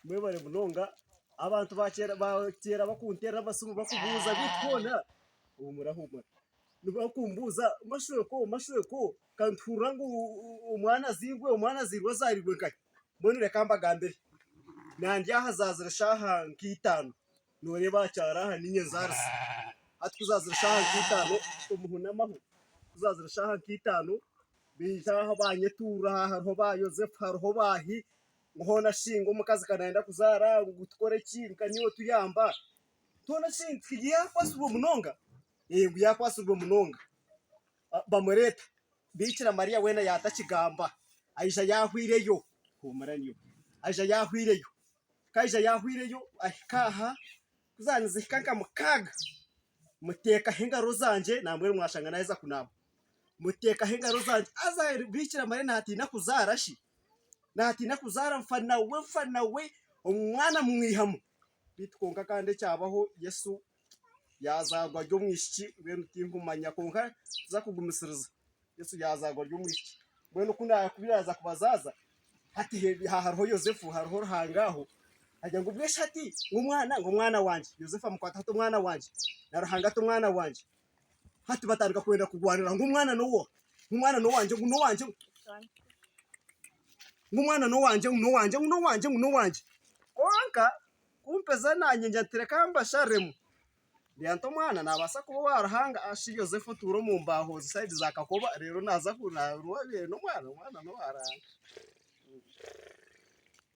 Mwebare munonga abantu bakyera bakunteerera amasimu bakubuuza beitu hoona huumura huumura nibakumbuuza mashweko mashweko ka nituhurira ngu omwana azairwe omwana azairwe azaariirwe nkahi? Mbwenu reka mbagambire nandi aha zaazire shaaha nka itaano nooreeba aha kyaro aha niinye nzaarisa hati ku zaazire shaaha nka itaano omuhunamaho ku zaazire shaaha nka itaano baija aha banyetuurira aha hariho ba Yozefu hariho baahi ngu hoona shi ngu omukazi ka nayenda kuzaara ngu tukore ki nka niiwe otuyamba hoona shi nti yaakwasirwe munonga ngu yaakwasirwe munonga bamureeta Biikira Mariya weena yaatakigamba aija yaahweireyo huumura nyowe aija yaahweireyo ku aija yaahweireyo ahika aha ku zaanizihika nka mukaaga muteekaho engaro zangye nambwenu mwashanga naaheza kunaaba muteekaho engaro zangye haza Biikira Mariya naatiina kuzaara shi naatiina kuzaara nfa nawe nfa nawe omwana mwihamu beitu kwonka kandi ekyabaho Yesu Yaazaarwa ari omwishiki mbwenu tinkumanya kwonka tuza kugumisiriza. Yesu yaazaarwa ari omwishiki. Mbwenu ku yaaza kubazaaza, hati hariho Yosefu hariho Ruhanga aho, agira ngu mbwenu shi hati ngu omwana ngu omwana wangye. Yosefu amukwata ati omwana wangye na Ruhanga ati omwana wangye. Hati batandika kwenda kurwanira ngu omwana n'owooha? Ngu omwana n'owangye ngu n'owangye ngu omwana n'owangye ngu n'owangye ngu n'owangye ngu n'owangye. Kwonka Ku mpeza naanye ngira nti reka mbasharemu, ngira nti omwana naabaasa kuba owa Ruhanga shi Yosefu otuura omu mbaho sayidi za Kakoba reero naaza n'omwana, omwana n'owa Ruhanga.